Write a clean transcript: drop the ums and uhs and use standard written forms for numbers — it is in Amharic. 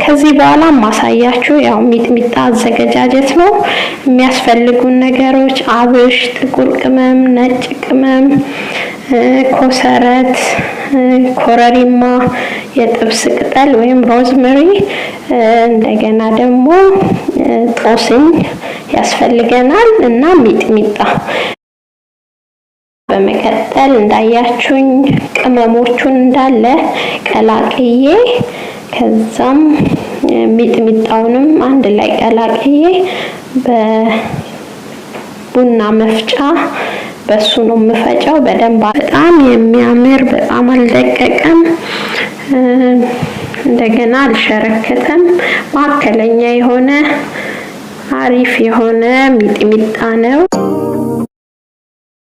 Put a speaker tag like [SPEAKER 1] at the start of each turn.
[SPEAKER 1] ከዚህ በኋላ ማሳያችሁ ያው ሚጥሚጣ አዘገጃጀት ነው። የሚያስፈልጉን ነገሮች አብሽ፣ ጥቁር ቅመም፣ ነጭ ቅመም፣ ኮሰረት፣ ኮረሪማ፣ የጥብስ ቅጠል ወይም rosemary፣ እንደገና ደግሞ ጦስኝ ያስፈልገናል እና ሚጥሚጣ። በመቀጠል እንዳያችሁኝ ቅመሞቹን እንዳለ ቀላቅዬ፣ ከዛም ሚጥሚጣውንም አንድ ላይ ቀላቅዬ በቡና መፍጫ በሱ ነው የምፈጨው። በደንብ በጣም የሚያምር፣ በጣም አልደቀቀም፣ እንደገና አልሸረከተም። መካከለኛ የሆነ አሪፍ የሆነ ሚጥሚጣ ነው።